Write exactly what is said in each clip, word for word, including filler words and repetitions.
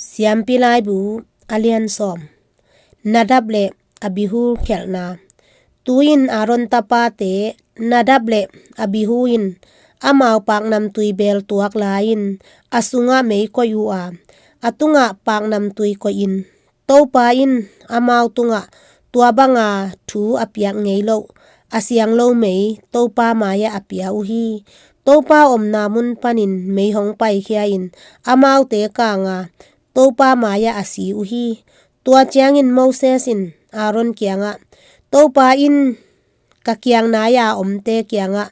Siampi Laibu, a lian sawm. Nadab le Abihu khelhna. Tu-in Aaron tapate Nadab le Abihu in amau paknamtui beel tuak lai-in a sungah mei koih uh a, a tungah paknamtui koihin, Topa in amau tungah tua banga thu a piak ngei loh, a siang lo mei Topa mai-ah a pia uh hi. Topa omna mun panin mei hong paikhia-in amaute kanga Topa mai-ah a si uh hi. Tua ciangin Moses in Aaron kiangah, Topa in ka kiang nai-a omte kiangah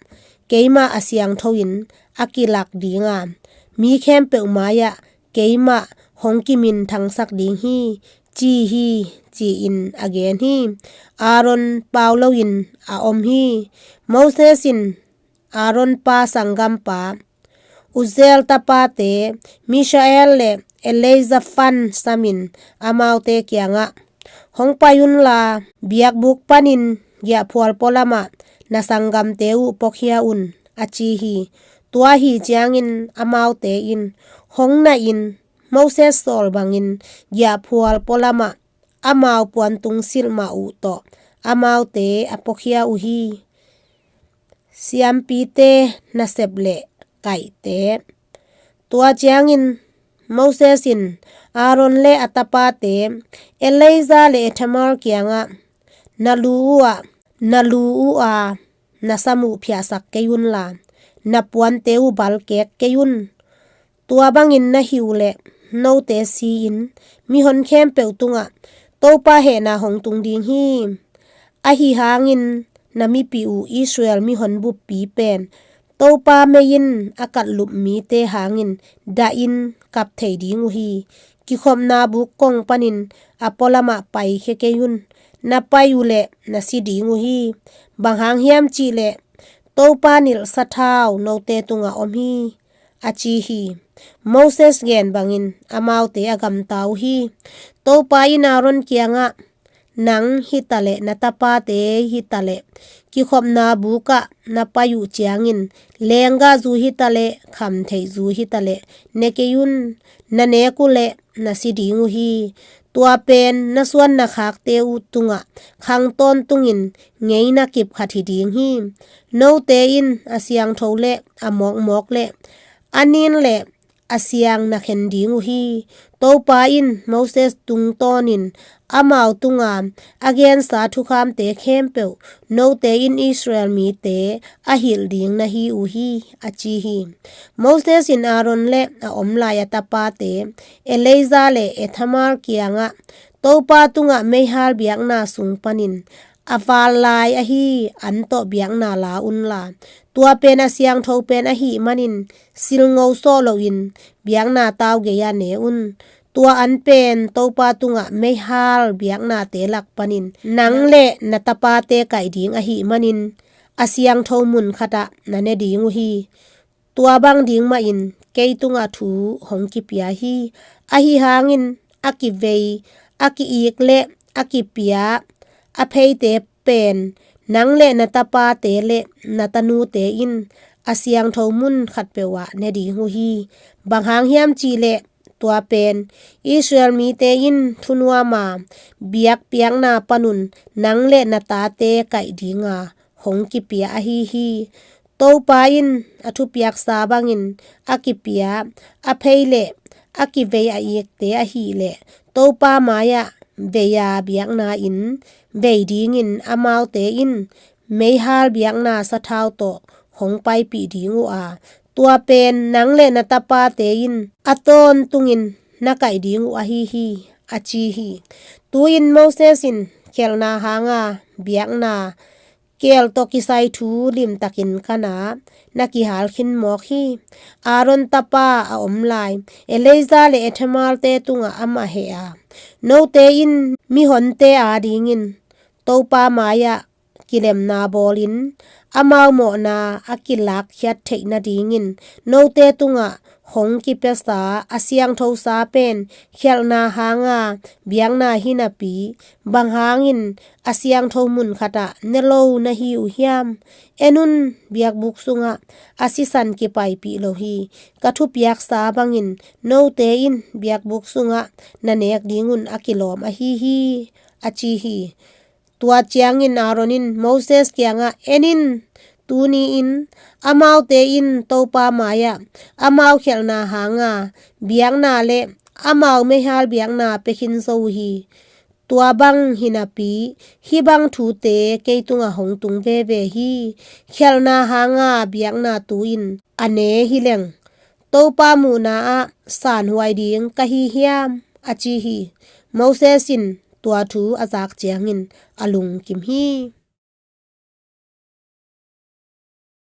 keimah a siangtho-in a kilak dinga, mi khempeuh mai-ah keimah hong kiminthangsak ding hi, ci hi, ci-in a gen hi. Aaron pau loin a om hi. Moses in Aaron pa sanggampa Uzziel tapate Mishael le Eleazar pan samin amaute kiangah, hong pai unla, biakbuk panin giahphual pualamah na sanggamte uh puakhia un, a ci hi. Tua ahi ciangin amaute in hong nahin Moses sawl bangin giahphual pualamah amau puantung silh mah uh tawh amaute a puakhia uh hi. Siampite nasep le kaihte. Tua ciangin Moses in Aaron le a tapate Eleazar le Ithamar kiangah, na lu uh ah, na lu uh a na sam uh phiahsak kei unla, na puante uh balkek kei un. Tua bangin na hih uh leh note si-in mihon khempeuh tungah Topa hehna hong tung ding hi. Ahi hangin na mipi uh Israel mihon buppi pen Topa mei in a katlup mite hangin dahin kap thei ding uh hi. Kikhopna buk kong panin a pualamah paikhia kei un. Na pai uh leh na si ding uh hi. Bang hang hiam cihleh Topa nilh sathau note tungah om hi, a ci hi. Moses gen bangin amaute a gamta uh hi. Topa in Aaron kiangah, nang hitaleh na tapate hitaleh kikhopna bukah na pai uh ciangin lenggah zu hitaleh khamtheih zu hitaleh ne kei un. Na nek uh leh na si ding uh hi. Tua pen na suan na khakte uh tungah khang tawntungin ngeina kip khat hi ding hi. Note in a siangtho le a mawkmawk le a nin le a siang na khen ding uh hi. Topa in Moses tungtawnin amau tunga a gensa thukhamte khempeuh note in Israel mite a hilh ding na hi uh hi, a ci hi. Moses in Aaron le a om lai a tapate Eleazar le Ithamar kiangah, Topa tungah meihal biakna sung panin a val lai ahi an tawh biakna la unla, tua pen a siangtho pen ahih manin silngo sawh loin biakna tau gei-ah ne un. Tua an pen Topa tungah meihal biaknate lak panin nang le na tapate kaih ding ahih manin a siangtho mun khatah na ne ding uh hi. Tua bang ding mahin kei tungah thu hong kipia hi. Ahi hangin a kivei, a ki-ik le a kipia a pheite pen nang le na tapate le na tanute in a siangtho mun khatpeuh ah ne ding uh hi. Bang hang hiam cihleh tua pen Israel mite in thunuama biakpiakna panun nang le na tate kaih dinga hong kipia ahi hi. Topa in a thupiaksa bangin a kipia a phei le a kivei a ikte ahih leh Topa mai-ah vei-a biakna-in vei dingin amaute in meihal biakna sathau tawh hong paipih ding uh a, tua pen nang le na tapate in a tawntungin na kaih ding uh ahi hi, a ci hi. Tu-in Moses in khelhna hanga biakna keel tawh kisai thu limtakin kana na kihal khin mawk hi. Aaron tapa a om lai Eleazar le Ithamalte tungah amah heh a, note in mihonte adingin Topa mai-ah kilemna bawlin amau mawhna a kilakkhiat theih nadingin note tungah hong kipiasa a siangthosa pen khialhna hanga biakna hi napi, bang hangin a siangtho mun khatah ne lo na hi uh hiam? En un, biakbuk sungah a sisan kipaipih lo hi. Ka thupiaksa bangin note in biakbuk sungah na nek dingun a kilawm ahi hi, a ci hi. Tua ciangin Aaron in Moses kiangah, en in, tuni-in amaute in Topa mai-ah amau khialhna hanga biakna le amau meihal biakna pia khin zo uh hi. Tua bang hi napi, hih bang thute kei tungah hong tung veve hi. Khialhna hanga biakna tu-in a ne hi leng, Topa muhna ah sanhuai ding ka hi hiam? a ci hi. Moses in tua thu a zak ciangin a lungkim hi.